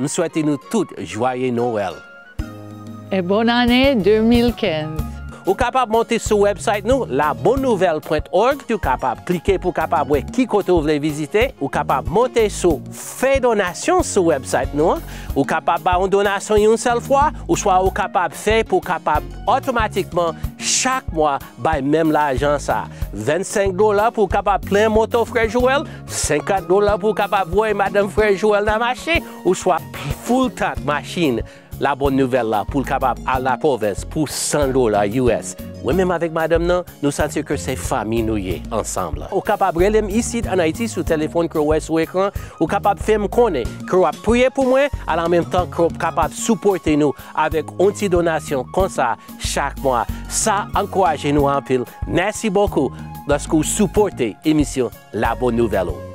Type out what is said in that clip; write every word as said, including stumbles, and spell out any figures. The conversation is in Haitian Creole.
M swete nou tout jwaye Nwèl. E bòn ane de mil kenz. Ou kapab monte sou website nou, la bonne nouvelle point org. Ou kapab klike pou w kapab wè ki kote w vle vizite. Ou kapab monte sou fè donasyon sou website nou an. Ou kapab bay yon donasyon yon sèl fwa, oswa ou kapab fè pou w kapab otomatikman chak mwa bay menm lajan sa. Vennsenk dola pou w kapab plen moto frè Joel, senkant dola pou w kapab voye madanm frè Joel nan mache, oswa full tank machin. La bonne nouvelle la pou l kapab al nan pwovens pou san dola U S. Mwen menm avèk madanm nan, nou santi ke se fanmi nou ye ansanm. Ou kapab rele m isit ann Ayiti sou telefòn ke w wè sou ekran. Ou kapab fè m konnen ke w ap priye pou mwen, alanmenmtan ke w kapab sipòte nou avèk yon ti donasyon konsa chak mwa. Sa ankouraje nou anpil. Mèsi bokou dèske w sipòte emisyon La Bonne Nouvelle ou.